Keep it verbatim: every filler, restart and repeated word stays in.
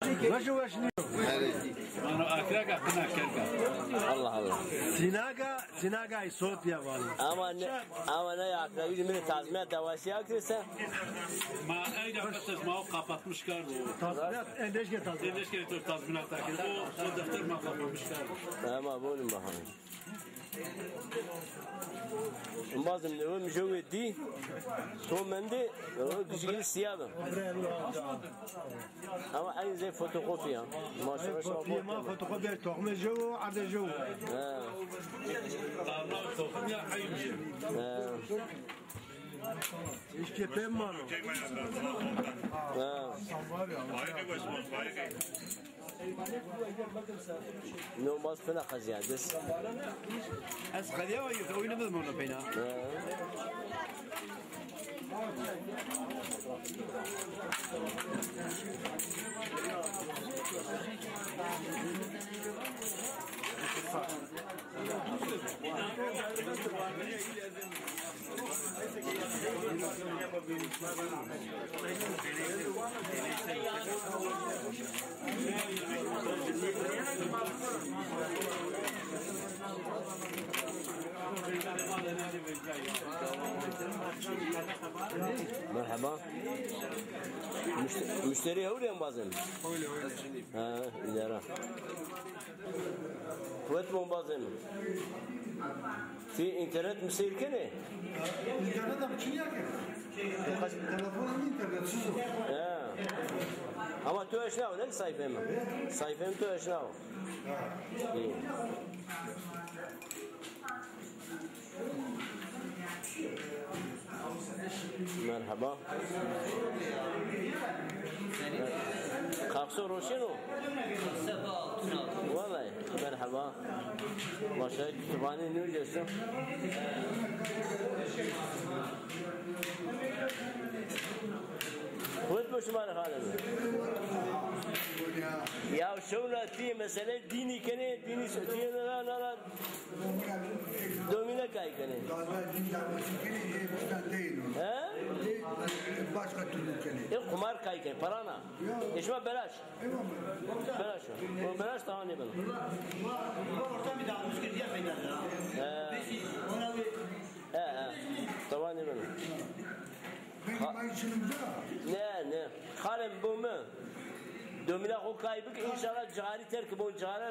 Weş û weş nîyo. Vano akreka, qina kerka. Allah Allah. Sinaga, sinaga Îsopya vano. Ama ne, ama ne akreka, yüz mine tazminat davası ya kirse. Ma eyda fatas ma o kapatmış kardo. Tazminat, endeşke tazminat. Endeşke to tazminat akir. O, o defter ma kapatmış kardo. Ama bunu bakalım. Bazım ne o, mijowê dî, to mendî, o gijgil sîya bi. Ama eynî zey fotokopi ya. Maşallah, fotokopi ma, fotokopi ya, toxumê jew, erdê jew. He. Toxum ya, eynî. He. Îşte pem mano. He. No bas fena qezîya des. Ez qediya oyunu bilmem onu peyna. He. Merhaba. Müşte-, müşterî hewlî embazên? Hewlî, hewlî. Ha, îdare. Quwet mi embazên? Ti înternet mi seyr kenê? Înternet mi çinî ya ke. Telefon mi înternetsiz o. He. Ama tu eşna o, ne sayfê mi? Sayfê mi tu eşna o. Ha. Îyi. Merhaba. Kakso roşen o? Seba altın altın. Vallahi, merhaba. Maşallah, kütüphane ne diyorsun? Quwet bo şima rê xalê mi. Ya şewna tî mesele dînî kenê, dînî se-, tî na, na, na, domîne kay kenê. He? Başka türlü kenê. E, qumar kay kenê, parana. E, şima belaş. Belaş o. O belaş, tamam, nêbeno. He. He, he. Tamam, nêbeno. Ne, ne. Xalê mi, bo mi. Domîna xo kay bik, înşallah cixarî terk bo, cixare.